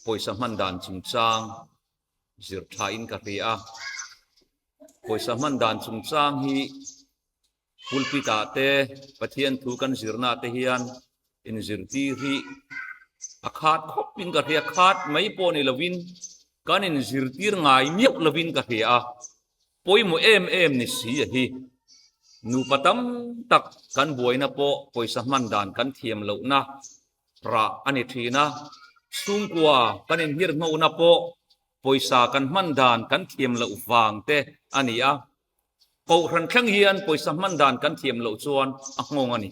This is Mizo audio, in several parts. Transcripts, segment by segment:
Pawisa hman dan chungchang zir tha in ka hria a. Pawisa hman dan chungchang hi pulpit ah te Pathian thu kan zirna ah te hian inzirtir hi a khat khawp in ka hria, khat mai pawh ni lovin kan inzirtir ngai miauh lovin ka hria a. Pawimawh em em ni si a hi. Nupa tam tak kan buaina pawh pawisa hman dan kan thiam lohna rah a ni thin a, chhungkua kan inhirhngona pawh pawisa kan hman dan kan thiam loh vang te a ni a. Kohhran thleng hian pawisa hman dan kan thiam loh chuan a nghawng a ni.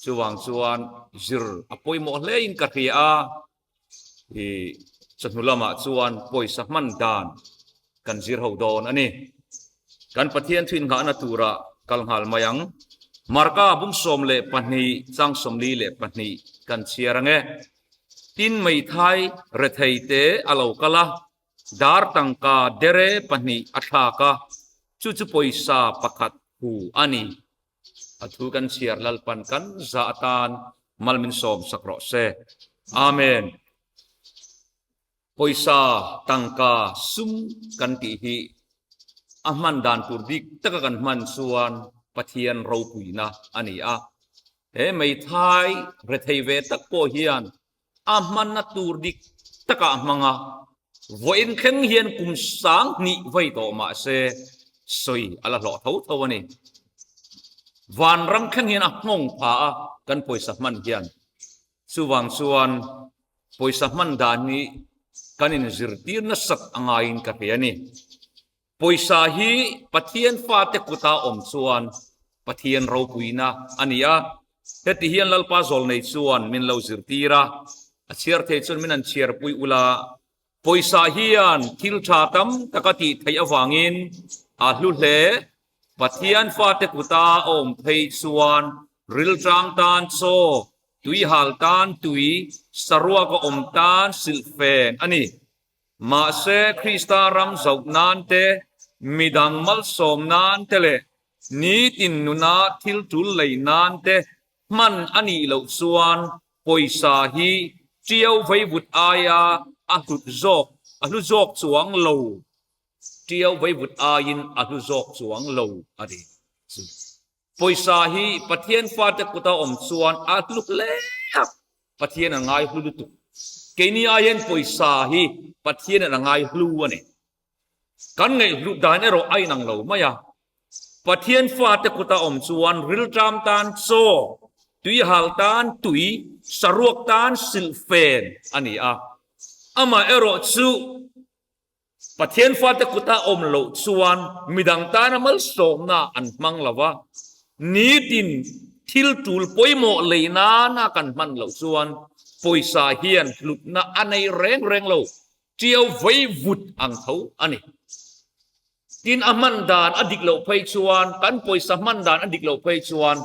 Chuvang chuan zir a pawimawh hle in ka hria a, i chawhnu lamah chuan pawisa hman dan kan zir ho dawn a ni. Kan Pathian thu innghahna tura kal nghal mai ang. Marka bung 12 chang 42 kan chhiar ang e. Tin meithai rethei te a lo kal a, dar tangka dere pahnih a thlak a, chu chu pawisa pakhat hu a ni. A thu kan chhiar Lalpan kan zah atan mal min sawm sak rawh se. Amen. Pawisa, tangka, sum kan tih hi a hman dan tur bik taka kan hman chuan Pathian ropuina a ni a. He meithai rethei ve tak pawh hian a hmanna tur dik takah a hmang a, vawiin thleng hian kum 2000 vei tawh mah se sawi a la hlawh tho tho a ni. Vanram thleng hian a nghawng pha a kan pawisa hman hian. Chuvang chuan pawisa hman dan hi kan inzirtir nasat a ngaiin ka hria a ni. Pawisa hi Pathian fate kuta awm chuan Pathian ropuina a ni a, heti hian Lalpa zawlnei chuan min lo zirtir a, a chhiar thei chuan min han chhiarpui ula, pawisa hian thil tha tam tak a tih theih avangin a hlu hle, Pathian fate kuta awm phei chuan rilṭang tan chaw, tuihal tan tui, saruak a awm tan silhfen a ni. Mahse, Krista ram zoh nan te, midang malsawm nan te leh nitin nuna thil tul lei nan te hman a nih loh chuan pawisa hi ṭiau veivut aia a hlut zawk a hlu zawk chuang lo, ṭiau veivut aiin a hlu zawk chuang lo a ti. Pawisa hi Pathian fate kuta awm chuan a hlu hle a, Pathian a ngai hlu lutuk. Keini aiin pawisa hi Pathianin a ngai hlu a ni. Kan ngaihhlut dan erawh a inang lo mai a. Pathian fate kuta awm chuan rilṭam tan chaw, tuihal tan tui, saruak tan silhfen a ni a. Amaherawh chu Pathian fate kuta awm loh chuan midang tana malsawmna an hmang lo va, nitin thil tul pawimawh lei nana kan hman loh chuan pawisa hian hlutna a nei reng reng lo, ṭiau vei vut ang tho a ni. Tin, a hman dan a dik loh phei chuan, kan pawisa hman dan a dik loh phei chuan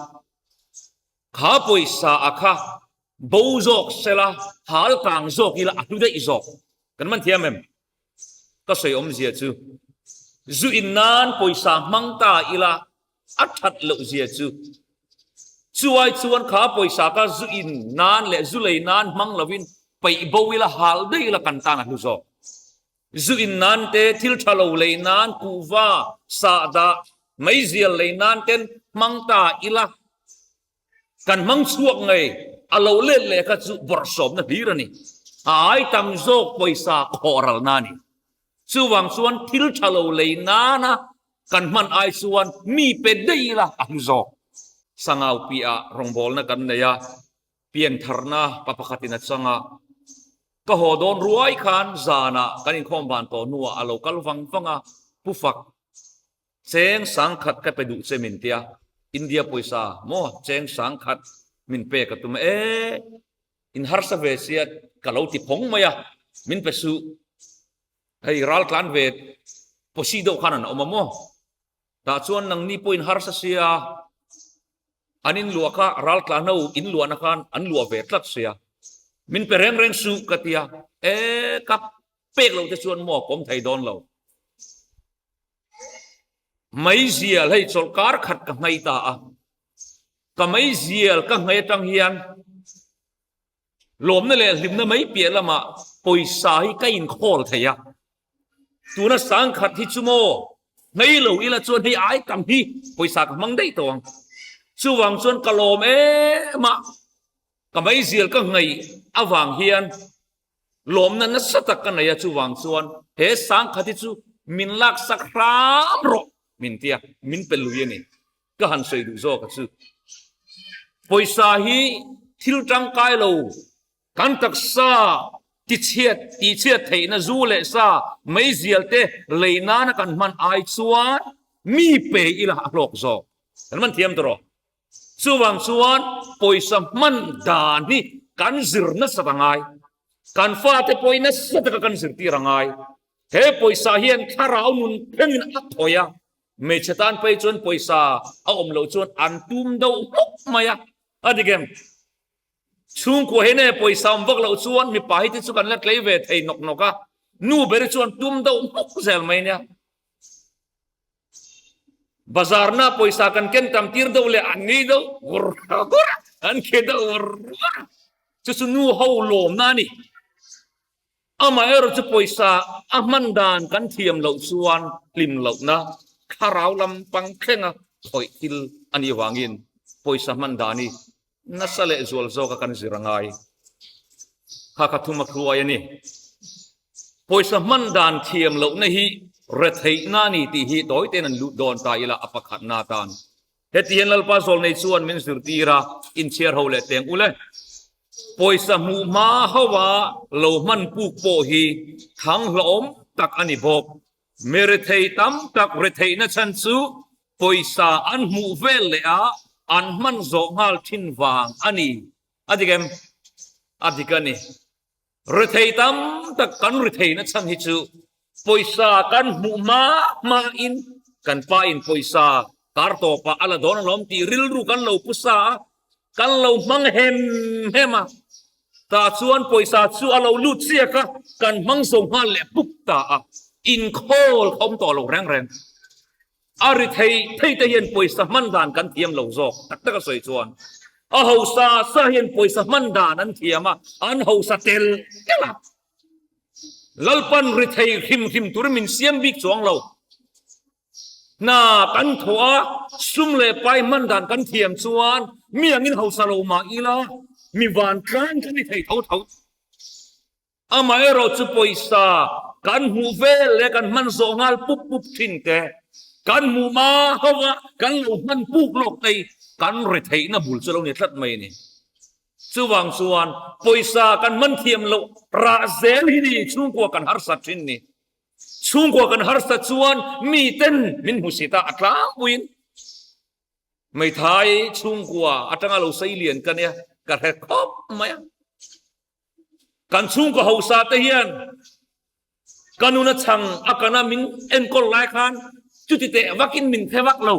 kha pawisa a kha Bo zawk sela, hal kang zawk ila a hlu daih zawk. Kan man thiam em? Ka sawi awmzia chu, zu in nan pawisa hmang ta ila a that loh zia chu. Chuai chuan kha pawisa kha zu in nan leh zu lei nan hmang lovin peih bo ila hal daih ila kan tan a hlu zawk. Zu in nan te, thil tha lo lei nan, kuhva, sahdah, meizial lei nan ten hmang ta ila Kan hmang chhuak ngei a lo let leh kha chu bawrhsawmna hlir a ni. A ai tam zawk pawisa khawhralna a ni. Chuvang chuan thil tha lo lei nana kan hman ai chuan mi pe daih ila a hlu zawk. Sangau piah rawngbawlna kan nei a, piantharna pa pakhatin a chang a. Ka haw dawn ruai khan zanah kan inkhawm van tawh hnuah a lo kal vang vang a, Pu Fak, Cheng 10,000 ka pe duh che min tia, India pawisa maw cheng 10,000 min pek a tum e, in harsa ve sia ka lo ti phawng mai a, min pe suh, hei ral tlan ve pawsi deuh khan an awm a maw, tah chuan nangni pawh in harsa sia, an in luah kha ral tlan ho in luahna khan an luah ve tlat sia, min pe reng reng suh ka tia, e ka pek loh te chuan maw ka awm thei dawn lo. Meizial hei chawlhkar khat ka nghei ta a, ka meizial ka nghei atang hian lawmna leh hlimna mai piah lamah pawisa hi ka inkhawl thei a, tuna sangkhat hi chu maw hmei lo ila chuan hei ai tam hi pawisa ka hmang daih tawh ang. Chuvang chuan ka lawm em a, ka meizial ka ngaih avang hian Lawmna nasa tak ka nei a, chuvang chuan he sangkhat hi chu min laksak hram rawh min ti a, min pe lui a ni. Ka han sawi duh zawk a chu. Pawisa hi thil tangkai lo, kan taksa tichhiat tihchhiat theihna zu leh sa meizial te lei nana kan hman ai chuan mi pe ila a hlawk zawk. Kan hman thiam tawh rawh. Chuvang chuan pawisa hman dan hi kan zir nasat a ngai. Kan fate pawhin nasa taka kan zirtir a ngai. He pawisa hian thlarau nun thlengin a thawi a, hmeichhe tan phei chuan pawisa a awm loh chuan an tum deuh hlawk mai a. A dik em? Chhungkua hi nge pawisa awm vak loh chuan mipa hi te chu kan la tlei ve thei nawk nawk a, nu ber hi chuan tum deuh hlawk zel mai nia. Bazar na pawisa kan ken tam tir deuh leh an ngei deuh gur gur a, an khe deuh gur gur a, chu chu nu ho lawmna a ni. Amaherawhchu pawisa a hman dan kan thiam loh chuan hlim lohna thlarau lampang thlenga khawih thil a nih vangin pawisa hman dan hi nasa leh zual zawka kan zir a ngai. Kha kha thum a hruai a ni. Pawisa hman dan thiam lohna hi retheihna a ni tih hi tawi tein an lut dawn ta ila a pakhatna atan. Heti hian Lalpa Zawlnei chuan min zirtir a, inchhiar ho leh teng ule. Pawisa hmuh hma hauha lo hman puk pawh hi thang hlauhawm tak a ni bawk. Mi rethei tam tak retheihna chhan chu pawisa an hmuh vel leh a an hman zawh nghal thin vang a ni. A dik em? A dik a ni. Rethei tam tak kan retheihna chhan hi chu pawisa kan hmuh hma hma in kan pa in pawisa kar tawpah a la dawn alawm tih rilru kan lo pu sa a, kan lo hmang hem hem a, tah chuan pawisa chu a lo lut chiak a, kan hmang zo nghal leh pup ta a, inkhawl kha awm tawh lo reng reng. A ri thei thei te hian pawisa hman dan kan thiam lo zawk tak tak a sawi chuan a hausa sa hian pawisa hman dan an thiam a, an hausa tel tel a. Lalpan ri thei hrim hrim turin min siam bik chuang lo. Hna kan thawh a, sum leh pai hman dan kan thiam chuan mi angin hausa lo mah ila mi vantlang kan ni thei tho tho. Amaherawh chu pawisa kan hmuh vel leh kan hman zawh nghal pup pup thin te, kan hmuh hma ho a kan lo hman puk lawk te hi kan retheihna bul chu lo ni tlat mai a ni. Chuvang chuan pawisa kan hman thiam loh rah zel hi ni chhungkua kan harsat thin ni. Chhungkua kan harsat chuan miten min hmusit a, a tlangpuiin Hmeithai chhungkua atanga lo sei lian ka nia, ka hre khawp mai a. Kan chhungkaw hausa te hian ka nuna chhang a kana min enkawl lai khan chuti teh vakin min phe vak lo.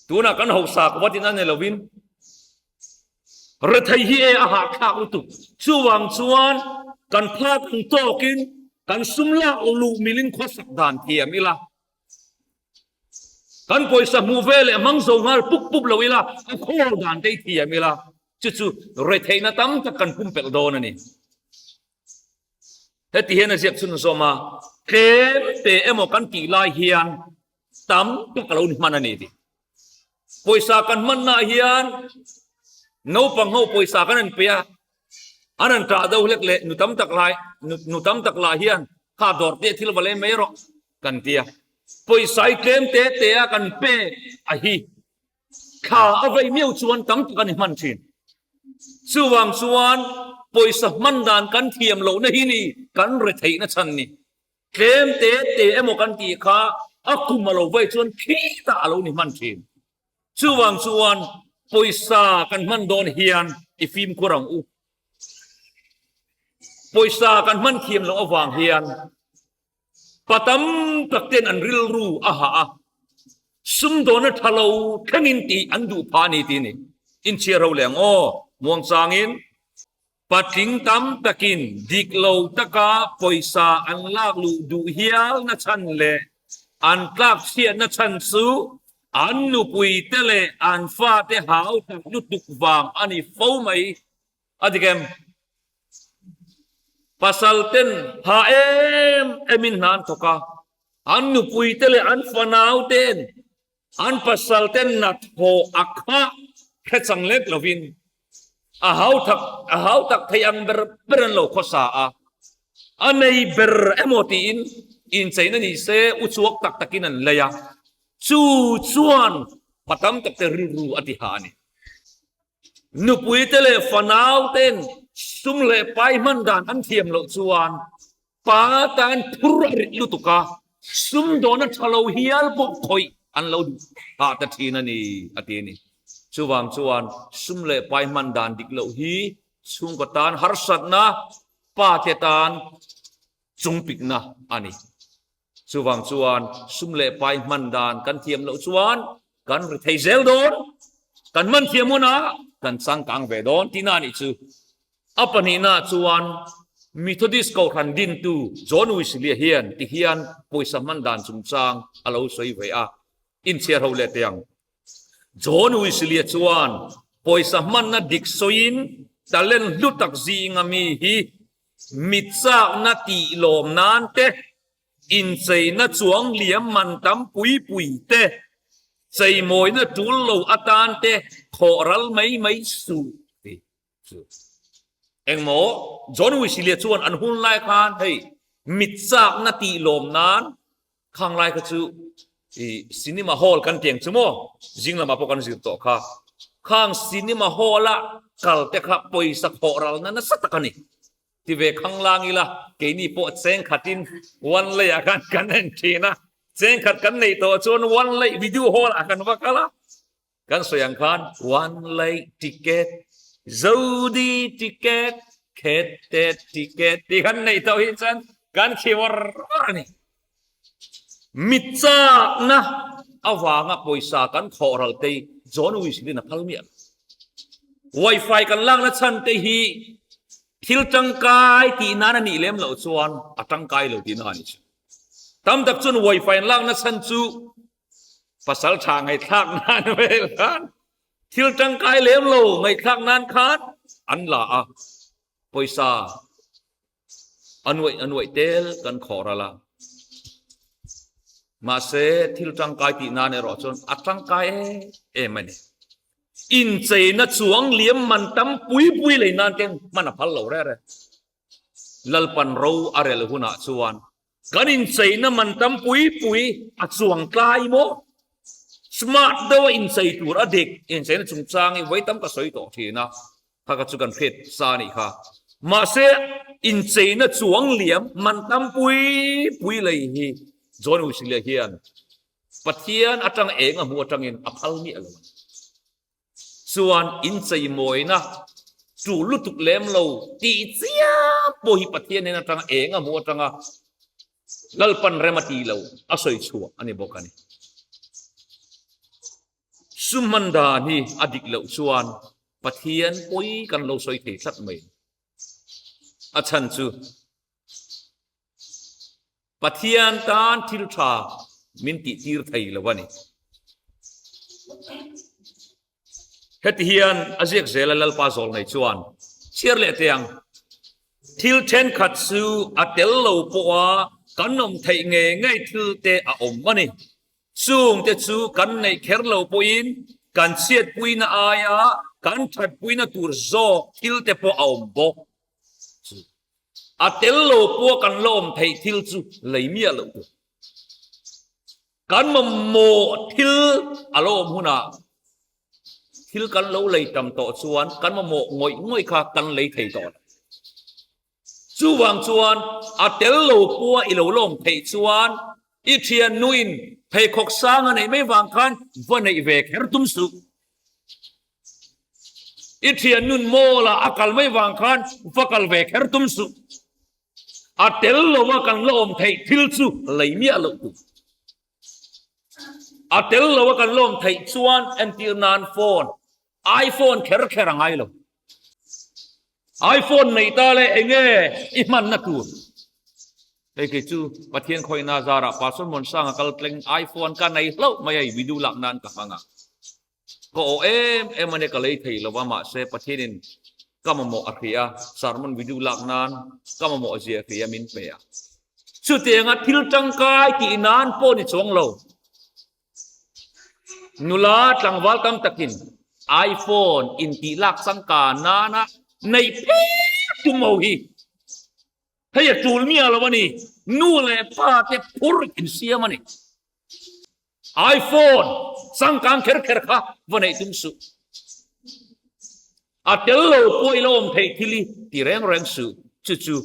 Tunah kan hausa ka vatin a ni lovin rethei hi e a hahthlak lutuk. Chuvang chuan kan phak ang tawkin kan sum lak luh milin khawsak dan thiam ila. Kan pawisa hmuh ve leh hmang zo nghal pup pup lo ila, a khawl dan te i thiam ila, chu chu retheihna tam tak kan pumpelh dawn a ni. Heti hian a ziak chhun zawm a, tlem te emaw kan tih lai hian tam tak a lo ni hman a ni tih. Pawisa kan hmannaah hian naupang ho pawisa kan han pe a, an han ṭah deuh hlek leh nu tam tak lai nu tam tak lah hian kha dawr te thil va lei mai rawh kan ti a, pawisa hi tlem te te a kan pek a hi thla a vei miau chuan tam tak a ni hman ṭhin. Chuvang chuan pawisa hman dan kan thiam lohna hi ni kan retheihna chhan ni. Tlem te te emaw kan tih kha a kum a lo vaih chuan khitah a lo ni hman thin. Chuvang chuan pawisa kan hman dawn hian i fimkhur ang u. Pawisa kan hman thiam loh avang hian pa tam tak ten an rilru a hah a, sumdawna tha lo thlengin tih an duh phah a ni tih a ni. Inchhiar ho leh ang aw, muangchangin. Patling tam takin dik lo taka pawisa an lak luh duh hialna chhan leh an tlak chhiatna chhan chu an nupuite leh an fate hau tak lutuk vang a ni fo mai. A dik em? Pasal ten hah em em in hna an thawk a, an nupui te leh an fanau ten an pasal ten hnathawh a khah hre chang lek lovin a hau tak a hau tak thei ang ber ber an lo khawsa a, a nei ber emaw tiin incheina ni se uchuak tak takin an lei a, chu chuan pa tam tak te rilru a ti hah a ni. Nupui te leh fanau ten sum leh pai hman dan an thiam loh chuan pa tan phur a rit lutuk a, sumdawn a tha lo hial pawh khawih an lo duh hah ta thin a ni, a ti a ni. Chuvang chuan sum leh pai hman dan dik loh hi chhungkaw tan harsatna, pa te tan chungpikna a ni. Chuvang chuan sum leh pai hman dan kan thiam loh chuan kan ri thei zel dawn, kan hman thiam hunah kan changkang ve dawn tihna a nih chu. A pahnihna chuan Methodist Kohhran dintu John Wesley hian ti hian pawisa hman dan chungchang a lo sawi ve a, inchhiar ho leh teh ang. John Wesley chuan pawisa hmanna dik sawiin talent hlu tak zinga mi hi Mi chakna tih lawm nan te, incheina chuang liam man tam pui pui te, cheimawina tul lo atan te khawh ral mai mai suh ti chu. Engmaw John Wesley chuan an hun lai khan hei mi chakna tih lawm nan Khang lai kha chu i cinema hall kan tiang chu maw zing lamah pawh kan zir tawh kha. Khang cinema hall a kal te kha pawisa khawh ralna nasa tak a ni. Ti ve khang lang ila keini pawh cheng khatin one lei ah khan kan en thin a, cheng khat kan neih tawh chuan one lei video hall ah kan va kal a. Kan sawi ang khan one lei ticket, zodi ticket, khete ticket tih kan neih tawh hi chuan kan khi var var a ni. Mit chakna avanga pawisa kan khawh ral te hi John Wesley in a phal miah lo. Wifi kan lakna chhan te hi thil tangkai tih nan a nih lem loh chuan a tangkai lo tihna a ni chu. Tam tak chuan wifi an lakna chhan chu Pasal tha ngaihthlak nan vel khan thil tangkai lem lo ngaihthlak nan khan an la a, pawisa a nuaih a nuaih tel kan khawh ral a. Mahse thil tangkai tih nan erawh chuan a tangkai em em a ni. Incheina chuang liam man tam pui pui lei nan keng hman a phal lo reh reh. Lalpan ro a rel hunah chuan Kan incheina man tam pui pui a chuang tlai maw? Smart deuh a inchei tur a dik, incheina chungchang hi vawi tam ka sawi tawh thin a, kha kha chu kan hriat sa a nih kha. Mahse, incheina chuang liam man tam pui pui lei hi John Wesley hian Pathian atang eng a hmuh atangin a phal miah lo a ni. Chuan incheimawina tu lutuk lem lo tih chiam pawh hi Pathian nen atanga eng a hmuh atanga Lalpan rem a tih lo a sawi chhuah a ni bawk a ni. Sum hman dan hi a dik loh chuan Pathian pawi kan lo sawi thei tlat mai. A chhan chu Pathian tan thil tha min tih tir thei lo a ni. Heti hian a ziak zel a Lalpa zawl nei chuan chhiar leh teh ang. Thil thenkhat chu a tel lo pawha kan awm theih ngei ngei thil te a awm a ni. Chungte chu kan neih kher lo pawhin kan chhiatpuina aia kan thatpuina tur zawk thil te pawh a awm bawk. A tel lo pawh kan la awm theih thil chu lei miah loh tur. Kan mamawh thil a lo awm hunah thil kan lo lei tam tawh chuan kan mamawh ngawih ngawih kha kan lei thei tawh lo. Chuvang chuan a tel lo pawh i lo la awm theih chuan i thiannuin pheikhawk sang a neih mai vang khan va neih ve kher tum suh. I thian nun mall ah a kal mai vang khan va kal ve kher tum suh. A tel lo a kan la awm theih thil chu lei miah loh tur. A tel lo a kan la awm theih chuan entir nan phone, iPhone kher kher a ngai lo. iPhone neih ta le enge i hmanna tur? Hei kei chu Pathian khawihna zarah Pastor Muansanga kal tleng iPhone ka nei hlauh mai a i video lak nan ka hmang a. Ka aw em em a nia ka lei thei lo va mahse Pathianin. Ka mamawh a hria, sermon video lak nan ka mamawh zia a hria min pe a. Chutianga thil tangkai tih nan pawh ni chuang lo. Nula tlangval tam takin iPhone intih lak changka nana neih phet tum ho hi hei a tul miah lo a ni. Nu leh pa te phur insiam a ni. iPhone changkang kher kher kha va neih tum suh. A tel lo pawh i lo awm theih thil i ti reng reng suh. Chu chu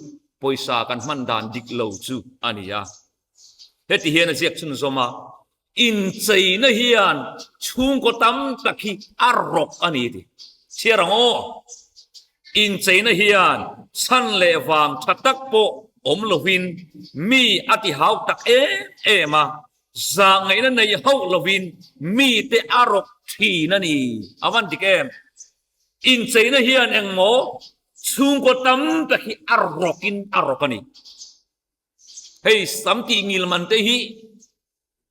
pawisa kan hman dan dik lo chu a ni a. Heti hian a ziak chhunzawm a, Incheina hian chhungkaw tam tak hi a rawk a ni ti. Chhiar ang aw. Incheina hian chhan leh vang tha tak pawh awm lovin mi a ti hau tak em em a, Zahngaihna nei hauh lovin mite a rawk thin a ni. A van dik em? Incheina hian engmaw chhungkaw tam tak hi a rawkin a rawk a ni. Hei sam tih ngil man te hi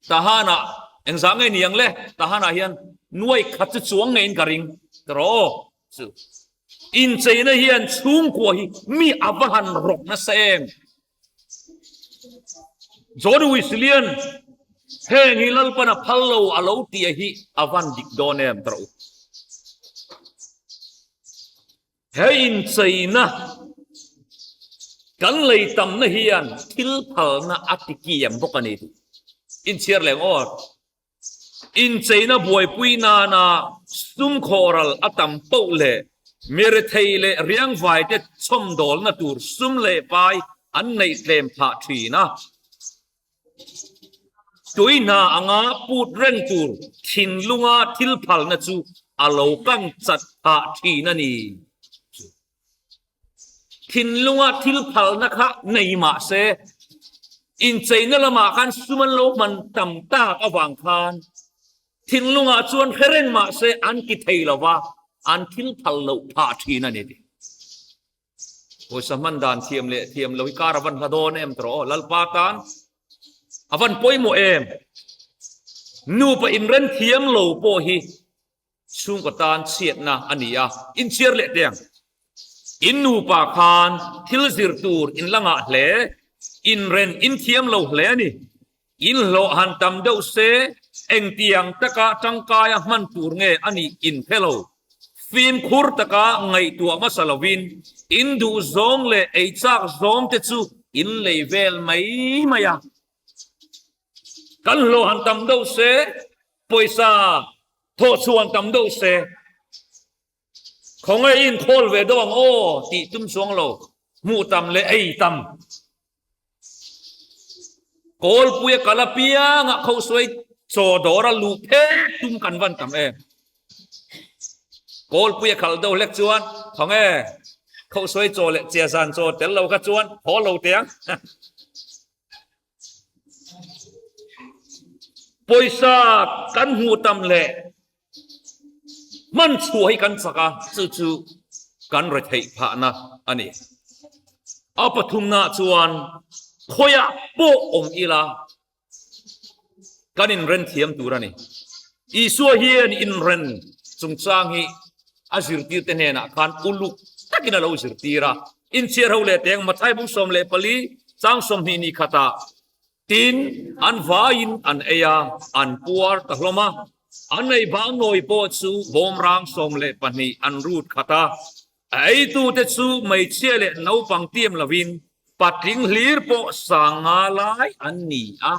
Tahanah engzah nge ni ang le? Tahanah hian nuai khat chu chuang ngeiin ka ring. Ka rawh aw chu. Incheina hian chhungkua hi mi a va han rawk nasa em? John Wesley-a'n heng hi Lalpan a phal lo a lo tih a hi a van dik dawn em ta rawh u. He incheina kan lei tamna hian thil phalna a ti kiam bawk a ni tih inchhiar leh ang aw. Incheina buaipui nana sum khawhral a tam poh leh mirethei leh riangvaite chhawmdawlna tur sum leh pai an neih tlem phah thin a. Tui hna anga put reng tur thinlunga thil phalna chu a lo kang chat phah thin a ni. Thinlunga thil phalna kha nei mah se, incheina lamah khan sum an lo hman tam tak avang khan thinlungah chuan hre reng mah se an ti thei lo va, an thil phal loh phah thin a ni tih. Pawisa hman dan thiam leh thiam lo hi kar a van hla dawn em tawh aw, Lalpa tan a van pawimawh em? Nupa inren thiam lo pawh hi Chhungkaw tan chhiatna a ni a, inchhiar leh teh ang. In nupa khan thil zir tur in la ngah hle, inren in thiam lo hle a ni. In hlawh han tam deuh se, engtiang taka tangkaia hman tur nge a nih in hre lo. Fimkhur taka ngaihtuah hmasa lovin in duh zawng leh ei chak zawng te chu in lei vel mai mai a. Kan hlawh han tam deuh se, pawisa thawh chhuah han tam deuh se, khawngaih in khawl ve deuh ang aw tih tum chuang lo, hmuh tam leh ei tam. Kawlpuia kal apiangah Khosuai chaw dawra luh phet tum kan van tam em. Kawlpuia kal deuh hlek chuan khawnge Khosuai chaw leh Chiazan chaw tel lo kha chuan haw lo teh ang. Pawisa kan hmuh tam leh hman chhuah hi kan chak a, chu chu kan retheih phahna a ni. A pathumna chuan khawiah pawh awm ila kan inren thiam tur a ni. Isua hian inren chungchang hi a zirtirte hnenah khan uluk takin a lo zirtir a. Inchhiar ho leh teng Mathai bung 14 chang 20 ni khatah tin an vaiin an ei a, an puar ta hlawm a. An ei bang nawi pawh chu bawmrang 12 an rut khat a. A eitute chu hmeichhia leh naupang tiam lovin patling hlir pawh sanga lai an ni a.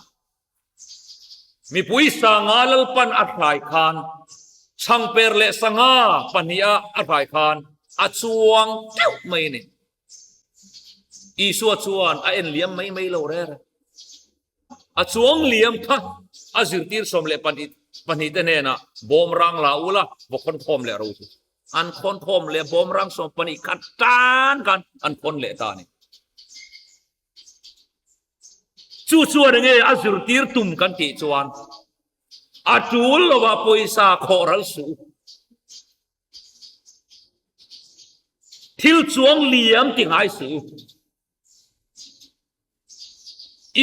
Mipui sanga Lalpan a hrai khan chhangper leh sangha pahniha a hrai khan a chuang teuh mai a ni. Isua chuan a en liam mai mai lo rêr a. A chuang liam kha a zirtir 12 te hnenah bawmrang la ula va khawn khawm leh ro chu. An khawn khawm leh bawmrang 12 khat tan khan an khawn leh ta a ni. Chu chuan enge a zirtir tum kan tih chuan a tul lova pawisa khawh ral suh. Thil chuang liam ti ngai suh.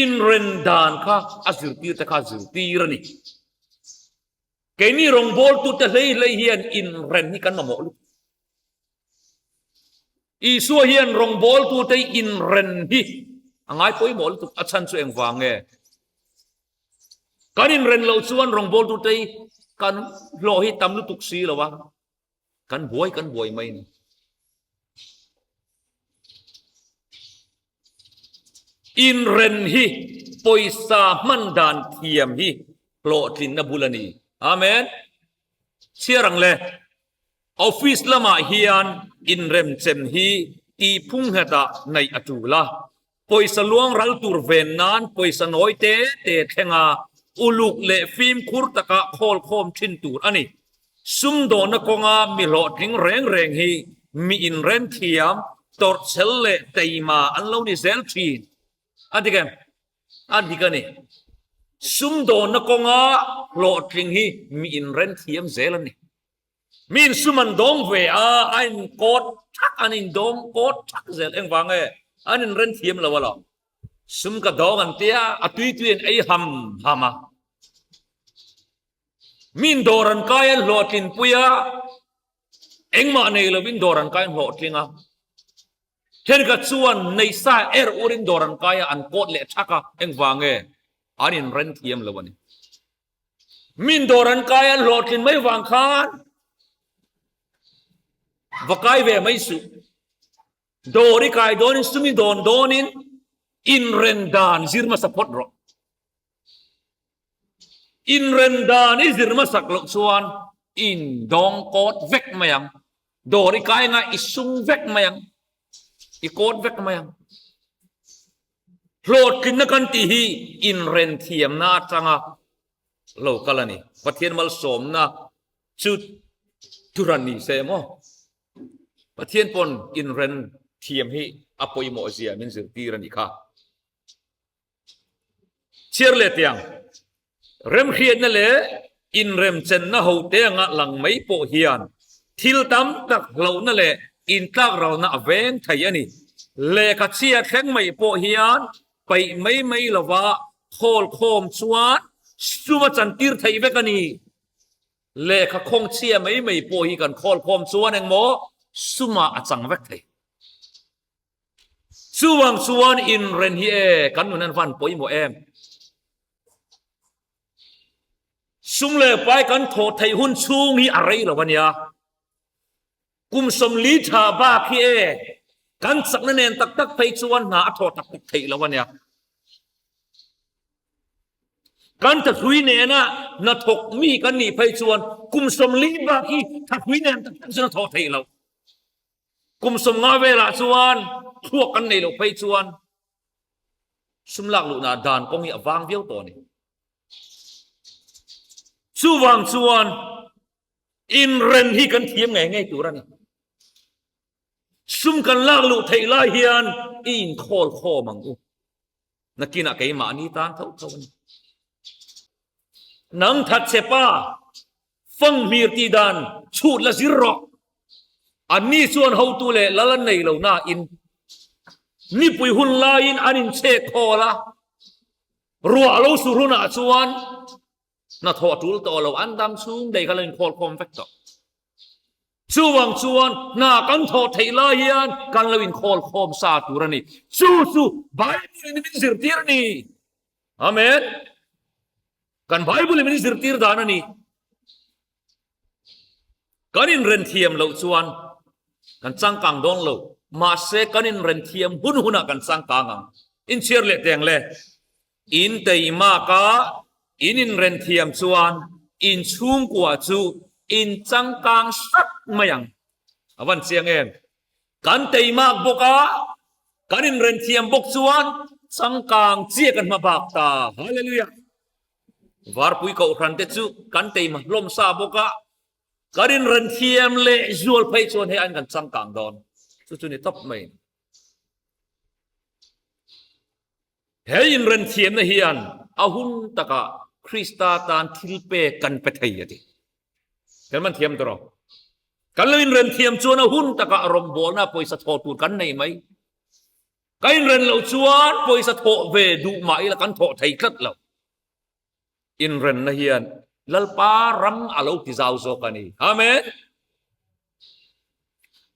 Inren dan kha a zirtir te kha zirtir a ni. Keini rawngbawltute hlei hlei hian inren hi kan mamawh lutuk. Isua hian rawngbawltute inren hi a ngai pawimawh lutuk a chhan chu engvang nge? Kan inren loh chuan rawngbawltute kan hlawh hi tam lutuk si lo a, kan buai kan buai mai a ni. Inren hi pawisa hman dan thiam hi hlawhtlinna bul a ni. Amen. Chhiar ang le. Office lamah hian inremchem hi tihphung nghetah neih a tul a. Pawisa luang ral tur ven nan pawisa nawi te te thlenga uluk leh fimkhur taka khawl khawm thin tur a ni. Sumdawnna kawnga mi hlawhtling reng reng hi mi inren thiam, tawrhchel leh teima an lo ni zel thin. A dik em? A dik a ni. Sumdawnna kawnga hlawhtling hi mi inren thiam zel a ni. Mi in sum an dawng ve a, a in kawt thak, an in dawng kawt thak zel. Engvang nge? An in ren thiam lo alawm. Sum ka dawng an tia, a tui tui an ei ham ham a. Mi in dawr an kai an hlawhtlin pui a, engmah nei lovin dawr an kai an hlawhtling a. Thenkhat chuan nei sa er urin dawr an kai a, an kawt leh thak a. Engvang nge? An in ren thiam lo a ni. Min dawr an kai an hlawhtlin mai vang khan va kai ve mai suh. Dawr i kai dawnin sum i dawn dawnin inren dan zir hmasa phawt rawh. Inren dan i zir hmasak loh chuan in dawng kawt vek mai ang. Dawr i kai anga i sum vek mai ang. I kawt vek mai ang. Hlawhtlinna kan tih hi inrenthiamna atanga lo kal a ni. Pathian malsawmna chu thuhran ni se maw? Pathian pawn inrenthiam hi a pawimawh zia min zirtir a nih kha. Chhiar leh tiang, remhriatna leh inremchenna hote anga lang mai pawh hian thil tam tak hlauhna leh intlakralna a veng thei a ni. Lehkha chhia thleng mai pawh hian paih mai mai lova khawl khawm chuan sum a chantir theih vek a ni. Lehkha khawng chhia mai mai pawh hi kan khawl khawm chuan engmaw sumah a chang vek thei. Chuvang chuan inren hi e kan nun an van pawimawh em? Sum leh pai kan thawh theih hun chhung hi a rei lo a nia. Kum 40 tha bak hi e kan chakna nen tak tak phei chuan hna a thawh tak tak theih lo a nia. Kan thathui nena hnathawk mi kan nih phei chuan kum 40 bak hi thathui nen tak tak chuan a thawh theih loh. Kum 50 velah chuan thluak kan nei loh phei chuan sum lak luhna dan kawng hi a vang viau tawh a ni. Chuvang chuan inren hi kan thiam ngei ngei tur a ni. Sum kan lak luh theih lai hian i inkhawl khawm ang u. Nakinah keimahni tan tho tho a ni. Nang thatchhe pa, fanghmir tih dan chhut la zir rawh. Anni chuan hotu leh lal an nei lo nain nipui hun laiin an inchhek khawl a, ruah lo sur hunah chuan hnathawh a tul tawh lo, an dam chhung daih kha lo inkhawl khawm vek tawh. Chuvang chuan hna kan thawh theih lai hian kan lo inkhawl khawm sa tur a ni. Chu chu Bible in min zirtir a ni. Amen. Kan Bible in min zirtir dan a ni. Kan inren thiam loh chuan kan changkang dawn lo. Mahse kan inren thiam hun hunah kan changkang ang. Inchhiar leh teng le. In teimak a, in inren thiam chuan in chhungkua chu in changkang hrat mai ang. A van chiang em? Kan teimak bawk a, kan inren thiam bawk chuan changkang chiah kan hma bak ta. Hallelujah! Varpui Kohhran te chu kan teima hlawm sa bawk a, kan inren thiam leh zual phei chuan hei an kan changkang dawn. Chu chu ni tawp mai. He inren thiamna hian a hun takah Krista tan thil pek kan pe thei a ti. Kan man thiam tawh rawh. Kan lo inren thiam chuan a hun takah rawngbawlna pawisa thawh tur kan nei mai. Ka inren loh chuan pawisa thawh ve duh mah ila kan thawh thei tlat lo. Inrenna hian Lalpa ram a lo ti zau zawk a ni. Amen.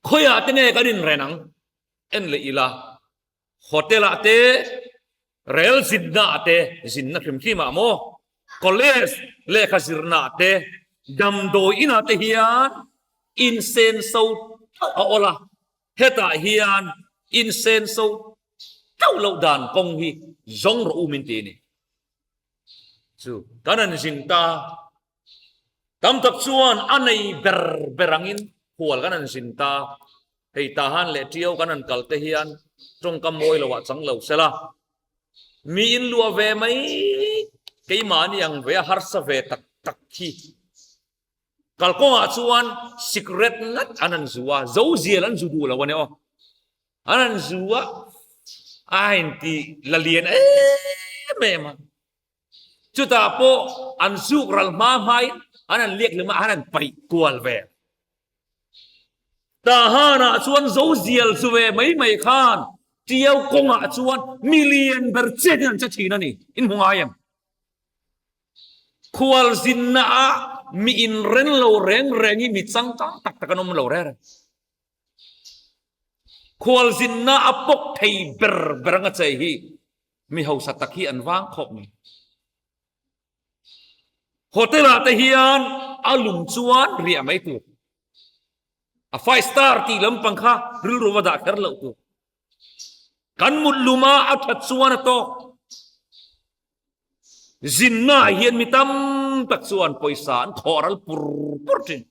Khawiah te nge kan inren ang? En leh ila, hotel ah te, rel zinna ah te, zinna hrim hrim ah maw, college lehkha zirna ah te, damdawi inah te hian insenso tauh a awl a, hetah hian insenso tauh loh dan kawng hi zawng rawh u min ti a ni. Chu kan an zin ta. Tam tak chuan a nei ber ber angin hual kan an zin ta. Hei tahan leh tiau kan han kal te hian tawngkam mawi lo ah chang lo sela. Mi in luah ve mai keimahni ang ve a harsa ve tak tak hi. Kalkawngah chuan sikret ngat an han zu a, zo zial an zu duh lo a ni aw. An han zu a, a inti la lian em em a. Chutah pawh an zuk ral hma hmain an han liak hlim a, an han paih kual ve. Tahanah chuan zo zial zu ve mai mai khan Tiau kawngah chuan mi lian ber chetin an che thin a ni. In hmu ngai em? Khualzinna ah mi inren lo reng reng hi mi changkang tak tak an awm lo reng reng. Khualzinna a pawk thei ber ber anga chei hi mi hausa tak hi an vang khawp mai. Hotel ah te hian a lum chuan riah mai tur. A five star tih lampang kha rilru va dah kher loh tur. Kan mut lum a a that chuan a tawk. Zinna ah hian mi tam tak chuan pawisa an khawh ral pur pur thin.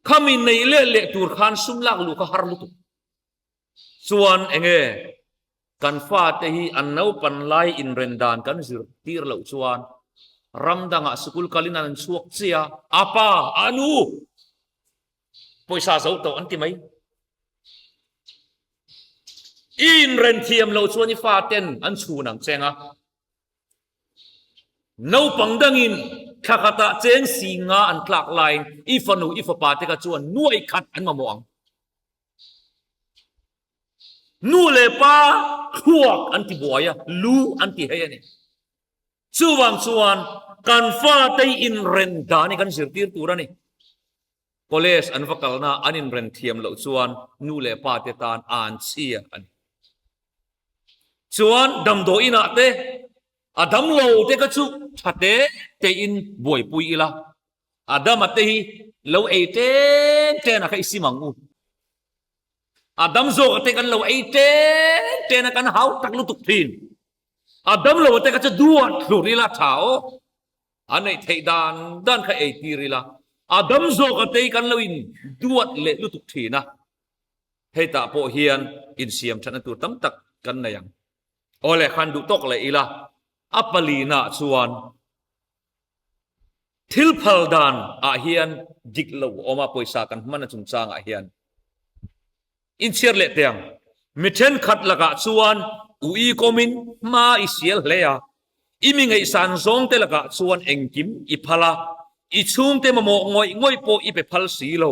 Khami nei leh leh tur khan sum lak luh kha har lutuk. Chuan enge kan fate hi an naupan lai inren dan kan zir tir loh chuan ram dangah sikul kalin an chhuak chiah a, a pa, a nu pawisa zo tawh an ti mai. I inren thiam loh chuan i faten an chhun ang cheng a. Naupang dangin thla khatah cheng si nga an tlak laiin i fanu i fapa te kha chuan nuai khat an mamawh ang. Nu leh pa thluak an ti buai a, lu an ti hei a ni. Chuvang chuan kan fate inren dan hi kan zirtir tur a ni. College an va kalna an inren thiam loh chuan nu leh pa te tan an chhia a ni. Chuan damdawi inah te a damlo te kha chu tha te te in buaipui ila, a dama te hi lo ei ten ten a kha i sim ang u. A dam zawk te kan lo ei ten ten a kan hau tak lutuk thin. A damlo te kha chu duat thlur ila tha aw. A neih theih dan dan kha ei tir ila, a dam zawk a tei kan lo in duat leh lutuk thin a, hei tah pawh hian insiam thatna tur tam tak kan nei ang. Aw le khan duh tawk leh ila, a palina chuan thil phal dan ah hian dik lo a awm a, pawisa kan hman a chungchang ah hian. Inchhiar leh teh ang. Mi thenkhat lakah chuan ui kawmin hma i sial hle a, i mi ngaihsan zawngte lakah chuan engkim i phal a, i chhungte mamawh ngawih ngawih pawh i pe phal si lo.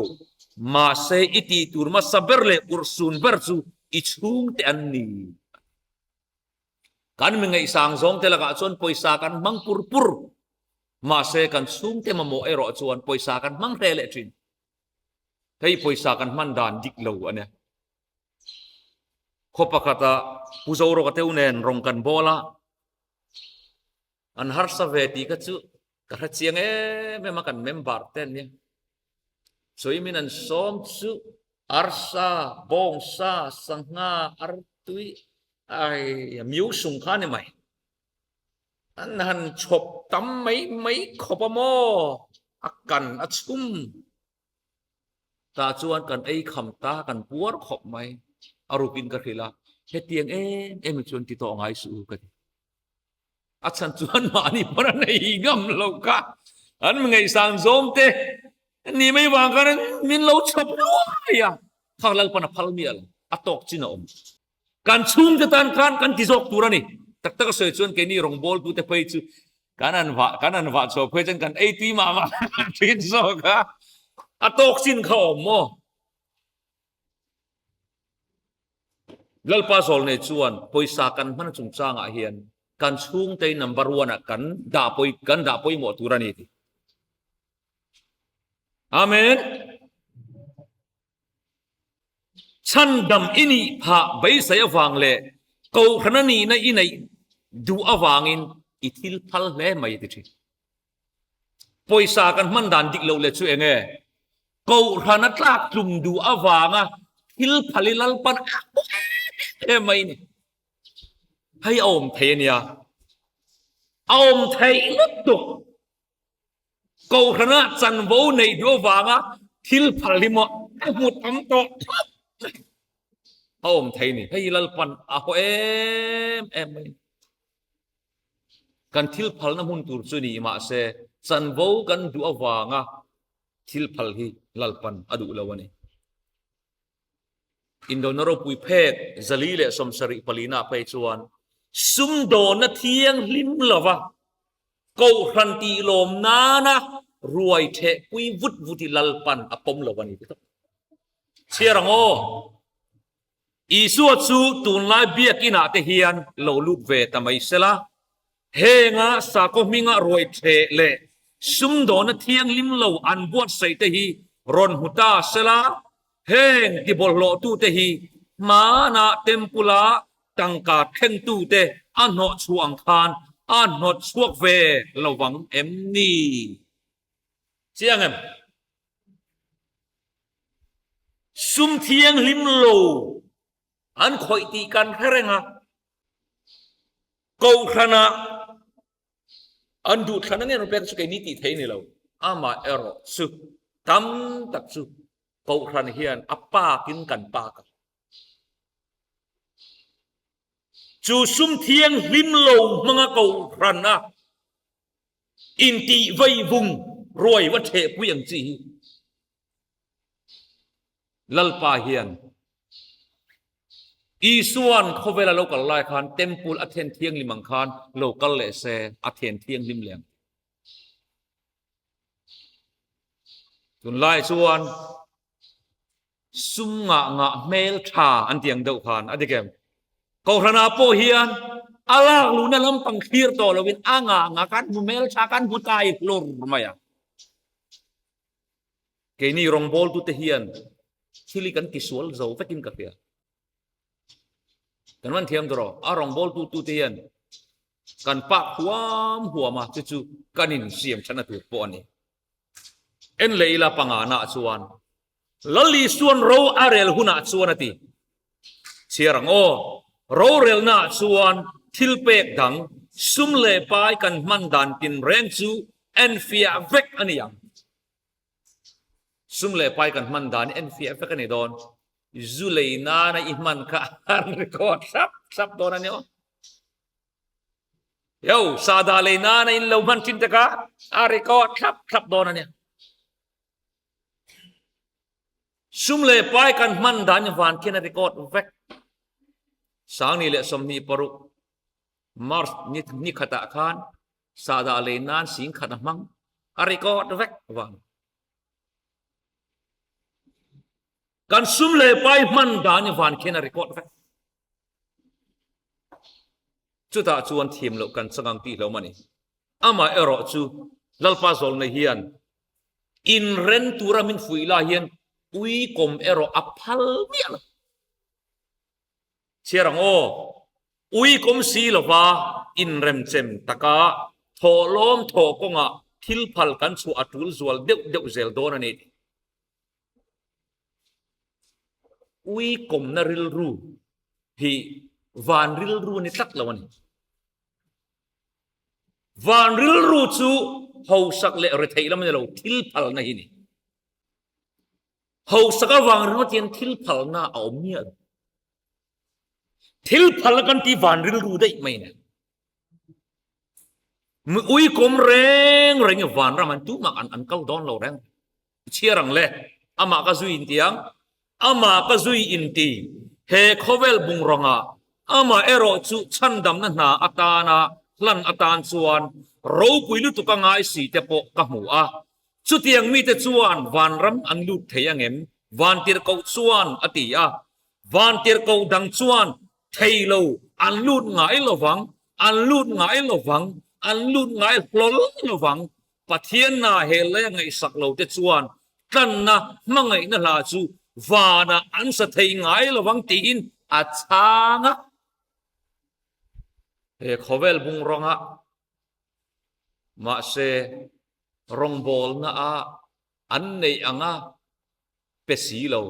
Mahse, i tih tur hmasa ber leh urhsun ber chu i chhungte an ni. Kan mi ngaihsang zawngte lakah chuan pawisa kan hmang pur pur. Mahse, kan chhungte mamawh erawh chuan pawisa kan hmang hle leh thin. Hei pawisa kan hman dan dik lo a nia. Khaw pakhata Pu Zorawka teu nen rawng kan bawl a, an harsa ve tih kha chu ka hre chiang em em a kan member te an nia. Sawimin an sawm chu arsa, bawngsa, sangha, artui, ai miu sung kha a ni mai. An han chhawp tam mai mai khawp a maw? A kan a chhum. Tah chuan kan ei kham ta, kan puar khawp mai. A rukin ka hrilh a, hetiang em em hi chuan ti tawh ngai suh u ka ti. A chhan chuan mahni pawn an ei ngam lo kha. An mi ngaihsan zawm te ni mai vang khan min lo chhawp luai a. Kha Lalpan a phal miah lo, a tawk chin a awm. Kan chhungte tan khan kan ti zawk tur a ni. Tak tak a sawi chuan keini rawngbawltute phei chu kan an vah kan an vah chhuah phei chuan kan ei tui mah mah thin zawk a. A tawk chin kha awm maw? Lalpa Zawlnei chuan pawisa kan hman chungchangah hian kan chhungte number one ah kan dah pawi kan dah pawimawh tur a ni ti. Amen. Chhandam i nih phah beisei avang leh Kohhran a nihna i neih duh avangin i thil phal hle mai a ti thin. Pawisa kan hman dan dik loh leh chu eng nge? Kohhran a tlak tlum duh avanga thil phal i Lalpan a hmu em em mai a ni. Hei a awm thei a nia. A awm theih lutuk. Kohhrana chanvo neih duh avanga thil phal hi maw a hmu tam tawh khawp mai. A awm thei ni. Hei Lalpan a haw em em mai. Kan thil phalna hmun tur chu ni mahse chanvo kan duh avanga thil phal hi Lalpan a duh lo a ni. Indona ropui phek 474 ah phei chuan sumdawnna thianghlim lova Kohhran tih lawm nana ruai thehpui vut vut hi Lalpan a pawm lo a ni ti tawp. Chhiar ang aw! Isua chu tunlai biakinah te hian lo lut ve ta mai sela, henga sakhaw hminga ruai theh leh sumdawnna thianghlim lo an buatsaih te hi rawn hmu ta sela, heng tibawlhhlawhtute hi hmana Temple-a tangka thlengtute a hnawh chhuah ang khan a hnawt chhuak ve lo vang em ni? Chiang em? Sum thianghlim lo an khawih tih kan hre reng a, Kohhranah an duhthlan ang em pek chu keini tih thei ni lo. Amah erawh chu tam tak chu Kohhran hian a pakin kan pak a. Chu sum thianghlim lo hmanga Kohhran a intih vei vung ruai va thehpui ang chi hi Lalpa hian Isuan khawvela lo kal lai khan temple a then thianghlim ang khan lo kal leh se a then thianghlim leh ang. Tunlai chuan Sum ngah ngah hmel tha an ti ang deuh khan a dik em? Kohhranah pawh hian a lak luhna lampang thlir tawh loin a ngah ngah kan hmu hmel tha kan hmu tai hlur mai a. Keini rawngbawltute hian thil hi kan tisual zo vekin ka hria. Kan man thiam tur aw, a rawngbawltu tute hian kan pak huam huam a, chu chu kan insiam thatna tur pawh a ni. En leh ila pangana chuan Lal Isuan ro a rel hunah chuan a ti. Chhiar ang aw, rorelnaah chuan thil pek dang, sum leh pai kan hman dan tinreng chu enfiah vek a ni ang. Sum leh pai kan hman dan hi enfiah vek a ni dawn. Zu lei nana i hman kha an record thlap thlap dawn a ni aw. Yo, sahdah lei nana in lo hman thin te kha a record thlap thlap dawn a nia. Sum leh pai kan hman dan hi van khian a record vek. Sangni leh 26 March ni khatah khan sahdah lei nan sing khat a hmang a record vek vang. Kan sum leh pai hman dan hi van khian a record vek. Chutah chuan thiam loh kan chang ang tih hlawm a ni. Amah erawh chu Lalpa zawlna hian inren tura min fuih lai hian uikawm erawh a phal miah lo. Chhiar ang aw, uikawm si lova inremchem taka thawhlawm thawh kawngah thil phal kan chhuah a tul zual deuh deuh zel dawn a ni. Uikawmna rilru hi van rilru a ni tlat lo a ni. Van rilru chu hausak leh retheih lam a ni lo, thil phalna hi a ni. Hausak avang ringawt hian thil phalna a awm miah lo. Thil phalna kan ti van rilru daih mai nen. Mi uikawm reng reng i vanram an tumah an an kal dawn lo reng. Chhiar ang le, amah ka zui inti ang, amah ka zui inti, he khawvel bungrawnga amah erawh chu chhandamna hna atana hlan atan chuan ropui lutuk a ngai si te pawh ka hmu a. Chutiang mite chuan vanram an lut thei angem? Vantirhkoh chuan a ti a. Vantirhkoh dang chuan Thei lo, an lut ngai lo vang, an lut ngai lo vang, an lut ngai hlawl lo vang. Pathianna he lei a ngaihsak lo te chuan tlanna hmangaihna hla chu vanah an sa thei ngai lovang tiin a chhang a. He khawvel bung rawngah mahse rawngbawlna a an neih anga pe si lo.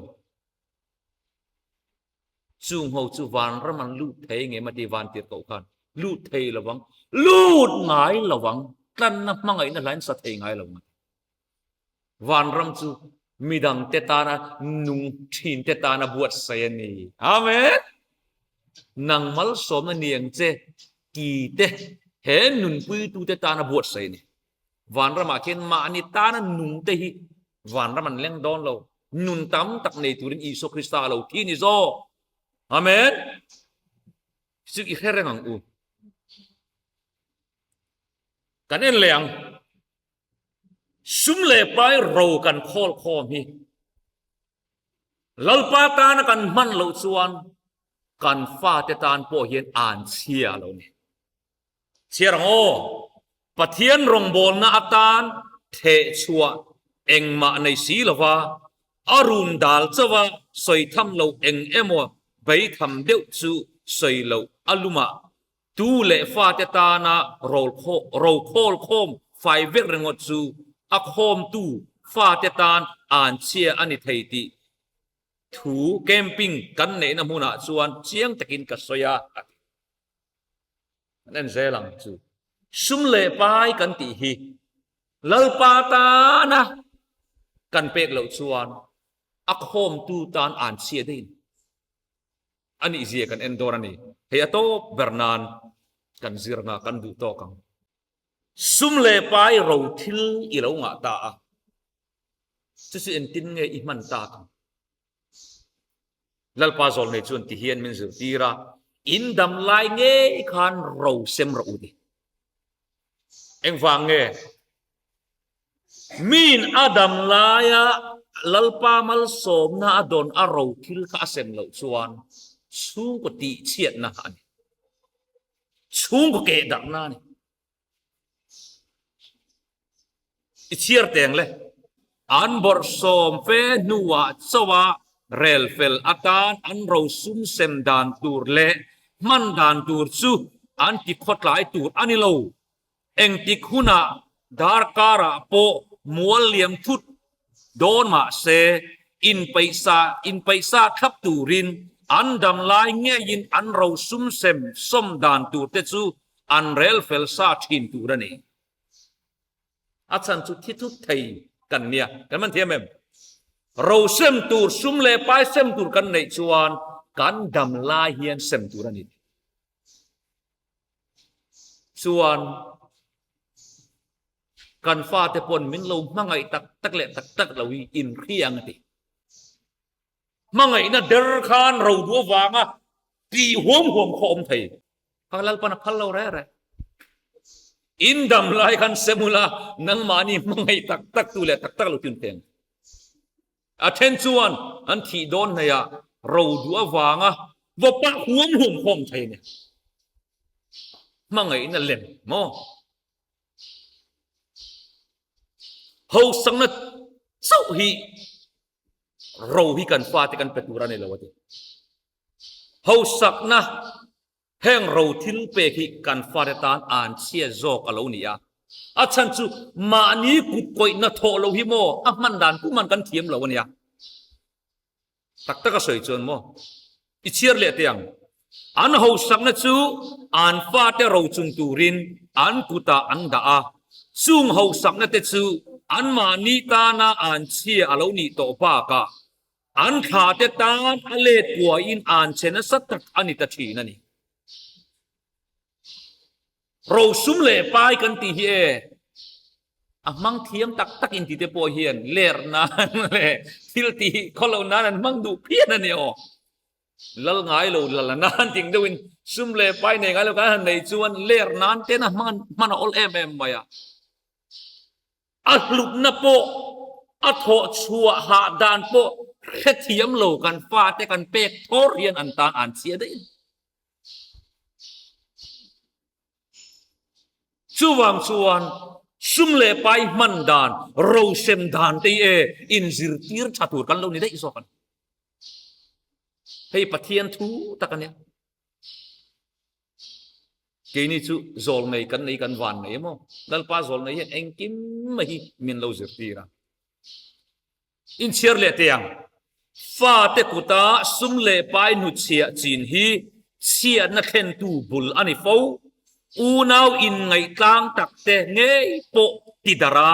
Chung ho chu vanram an lut thei ngem a ti van tir koh khan lut thei lovang, lut ngai lovang, tlanna hmangaihna hlain sa thei ngai lo ang a ti. Vanram chu midang te tana nung thin te tana buatsaih a ni. Amen! Nang malsawmna ni ang che ti te he nunpuitute tana buatsaih a ni. Vanramah khian mahni tana nung te hi vanram an leng dawn lo. Nun tam tak nei turin Isua Krista a lo thi ni zawk. Amen! Chu i hre reng ang u. Kan en leh ang. Sum leh pai ro kan khawl khawm hi Lalpa tana kan hman loh chuan kan fate tan pawh hian an chhia lo ni. Chhiar ang aw, Pathian rawngbawlna atan theh chhuah engmah nei si lova a run dal chauh a sawi tham loh eng emaw beitham deuh chu sawi loh a lumah Tu leh fate tana rokhawl khawm fai vek ringawt chu a khawmtu fate tan anchhia a ni thei tih thu camping kan neihna hmunah chuan chiang takin ka sawi a, a ti. Kan en zel ang chu. Sum leh pai kan tih hi Lalpa tana kan pek loh chuan a khawmtu tan anchhia daih a ni. A nih zia kan en dawn a ni. Hei a tawp ber nan kan zir nga kan duh tawk ang. Sum leh pai ro thil i lo ngah ta a, chu chu engtin nge i hman tak ang? Lalpa zawlnei chuan ti hian min zirtir a, In dam lai ngei khan ro sem rawh u ti. Engvang nge? Miin a dam laia Lalpa malsawmna a dawn a ro thil kha a sem loh chuan chhungkaw tihchhiatna a ni. Chhungkaw kehdarhna a ni. I chhiar teng le. An bawrhsawm fe hnuah chauha rel fel atan an ro sum sem dan tur leh hman dan tur chu an ti khawtlai tur a ni lo. Engtik hunah darkarah pawh mual liam thut dawn mah se, inpeihsa inpeihsa thlap turin an dam lai ngeiin an ro sum sem sawm dan tur te chu an rel fel sa thin tur a ni. A chhan chu thi thut thei kan nia, kan man thiam em? Ro sem tur sum leh pai sem tur kan neih chuan kan dam lai hian sem tur a ni. Chuan kan fate pawn min lo hmangaih tak tak leh tak tak lo hi inhria ang a ti. Hmangaihna der khan ro duh avanga tih huam huam khaw awm thei. Kha Lalpan a phal lo reh reh. In dam lai khan semula nangmahni hmangaih tak tak tu leh tak tak lo tin theng. A then chuan an thih dawn hnaihah ro duh avanga va pah huam huam khawm thei a ni. Hmangaihna lem maw? Hausakna chauh hi ro hi kan fate kan pe tur a ni lo a ti. Hausakna Heng ro thil pek hi kan fate tan an chhia zawk a lo ni a, a chhan chu mahni kut kawihna thawh lo hi maw a hman dan pum an kan thiam lo a nia. Tak tak a sawi chuan maw i chhiar leh teh ang. An hosakna chu an fate ro chung turin an kutah an dah a, chung hosakna te chu anmahni tana an chhia a lo nih tawh bakah An thlate tan a let kuain an che nasa tak a ni ta thin a ni. Rosum leh pai kan tih hi e, a hmang thiam tak tak in tite pawh hian ler nan leh thil tih hi khaw loh nan an hmang duh phian a ni aw. Lal ngai lo lal a nan ting deuhin sum leh pai nei ngai lo kan han nei chuan ler nan ten a hman hman a awl em em mai a. A hlutna pawh, a thawh chhuah hah dan pawh hrethiam lo kan fate kan pek thawr hian an tan an chhia daih a ni. Chuvang chuan sum leh pai hman dan, rosem dan te hi e inzirtir tha tur kan lo ni daih zawk a ni. Hei Pathian thu tak a nia. Keini chu zawl nei kan nei kan van nei emaw? Lalpa zawl nei hian engkim mai hi min lo zirtir a. Inchhiar leh teh ang. Fate kuta sum leh pai hnutchhiah chin hi chhiatna thlentu bul a ni fo. Unau inngaih tlang takte ngei pawh ti darh a,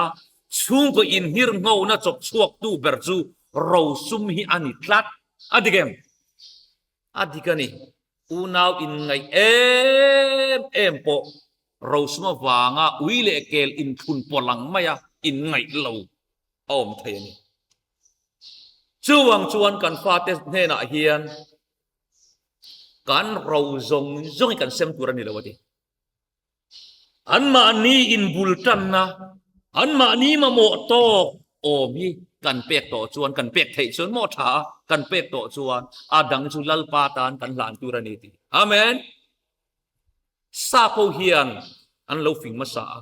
chhungkaw inhirnghona chawp chhuaktu ber chu rosum hi a ni tlat. A dik em? A dik a ni. Unau inngaih em em pawh rosum avanga ui leh kel inthlun pawlh ang maia inngaih lo a awm thei a ni. Chuvang chuan kan fate hnenah hian kan ro zawng zawng hi kan sem tur a ni lo a ti. Anmahni inbul tanna, anmahni mamawh tawk awm hi kan pek tawh chuan, kan pek theih chuan maw tha a, kan pek tawh chuan a dang chu Lalpa tan kan hlan tur a ni ti. Amen. Sap ho hian an lo fing hmasa a.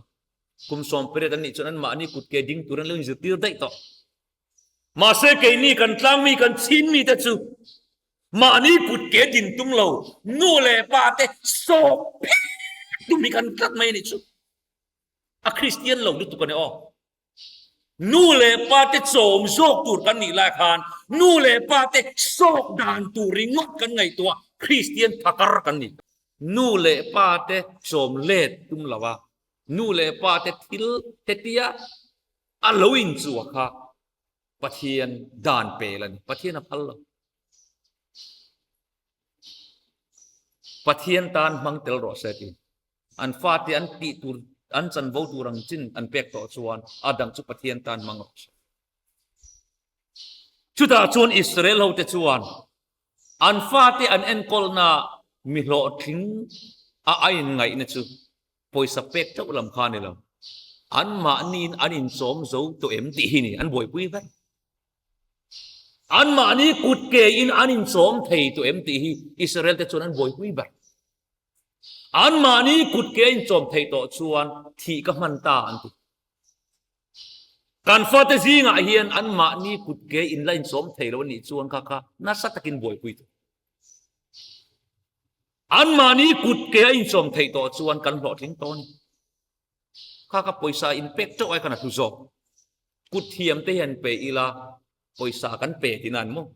Kum 18 an nih chuan anmahni kutke ding tur an lo inzirtir daih tawh. Mahse keini kan tlangmi kan chinmi te chu mahni kutke din tum lo nu leh pa te sawp phek tum hi kan tlat mai a nih chu. A Kristian lo lutuk a ni aw. Nu leh pa te chawm zawk tur kan nih lai khan nu leh pa te sawk dan tur ringawt kan ngaihtuah Kristian phakar kan ni. Nu leh pa te chawm let tum lo a, nu leh pa te thil hetia a lo inchua kha Pathian dan pel a ni. Pathian a phal lo. Pathian tan hmang tel rawh se ti. An fate an tih tur an chanvo tur ang chin an pek tawh chuan a dang chu Pathian tan hmang rawh se. Chutah chuan Israel hote chuan an fate an enkawlna mi hlawhtling a a inngaihna chu pawisa pek teuh lam kha a ni lo. Anmahniin an inchawm zo tawh em tih hi ni an buaipui ber. Anmahni kut kein an inchawm thei tawh em tih hi Israel te chuan an buaipui ber. Anmahni kut ke a inchawm theih tawh chuan thih ka hman ta an ti. Kan fate zingah hian anmahni kut ke in la inchawm thei lo a nih chuan kha kha nasa takin buaipui tawh. Anmahni kut ke a inchawm theih tawh chuan kan hlawhtling tawh a ni. Kha kha pawisa in pek teuh ai khan a hlu zawk. Kut thiam te hian pe ila pawisa kan pe tihna an maw?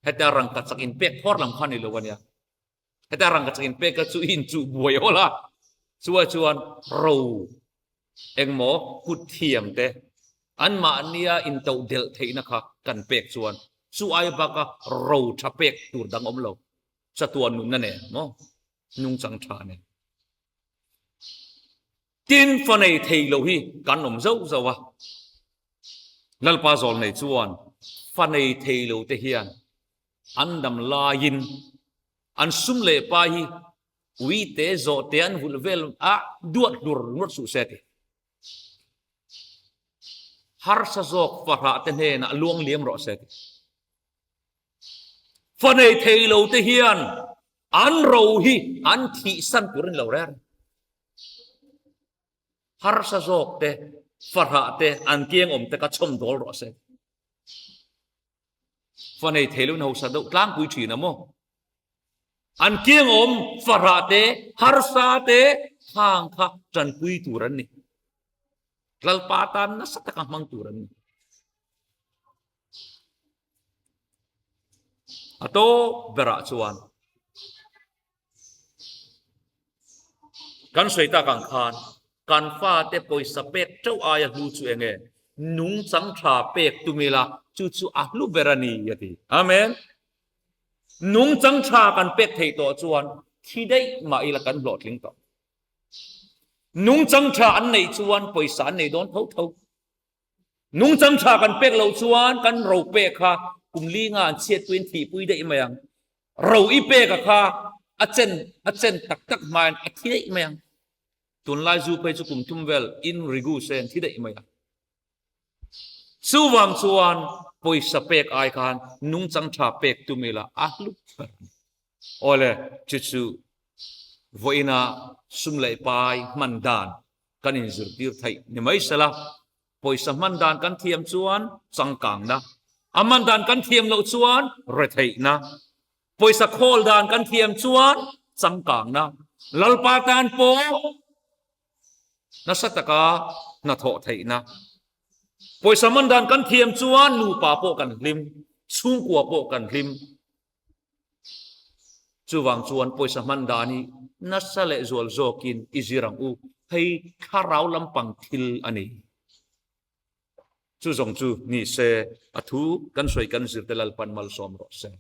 Heta rangkachak in pek thawr lam kha a ni lo a nia. Heta rangkachak in pek kha chu in chuh buai awl a. Chuai chuan ro engmaw kut thiam te anmahnia intoh delh theihna kha kan pek chuan chu ai baka ro tha pek tur dang awm lo. Chatuan nunna nen maw? Nungchang tha nen. Tin fa nei thei lo hi kan awm zauh zauh a. Lalpa zawl nei chuan fa nei thei lo te hian an dam laiin an sum leh pa hi ui te zawh te an vulh vel a duat hlur ngawt suh se ti. Harsa zawk fahrah te hnenah luang liam rawh se ti. Fa nei thei lo te hian an ro hi an thihsan tur in lo reng. Harsa zawk te, fahrah te, an kiang awm te kha chhawm dawl rawh se. Fa nei thei lo in hausa deuh tlangpui thin a maw? An kiang awm fahrah te, harsa te hang kha tanpui tur an ni. Lalpa tan nasa taka hmang tur an ni. A tawp berah chuan kan sawi tak ang khan kan fate pawisa pek teuh aia hlu chu eng nge? Nungchang tha pek tum ila chu chu a hlu ber a ni a ti. Amen. Nungchang tha kan pek theih tawh chuan thi daih mah ila kan hlawhtling tawh. Nungchang tha an neih chuan pawisa an nei dawn tho tho. Nungchang tha kan pek loh chuan kan ro pek kha kum li nga an chhiatpuiin thihpui daih mai ang. Ro i pek a kha a chen a chen tak tak hmain a thi daih mai ang. Tunlai zu phei chu kum thum vel in rigu se an thi daih mai ang. Chuvang chuan pawisa pek ai khan nungchang tha pek tum ila a hlu ber a ni. Awle, chu chu vawiina sum leh pai hman dan kan inzirtir theih ni mai sela, pawisa hman dan kan thiam chuan changkangna, a hman dan kan thiam loh chuan retheihna. Pawisa khawl dan kan thiam chuan changkangna Lalpa tan pawh nasa taka hnathawh theihna. Pawisa man dan kan thiam chuan nupa pawh kan hlim, chhungkua pawh kan hlim. Chuvang chuan pawisa hman dan hi nasa leh zual zawkin i zir ang u, hei thlarau lampang thil a ni. Chu zawng chu ni se, a thu kan sawi kan zirte Lalpan malsawm rawh se.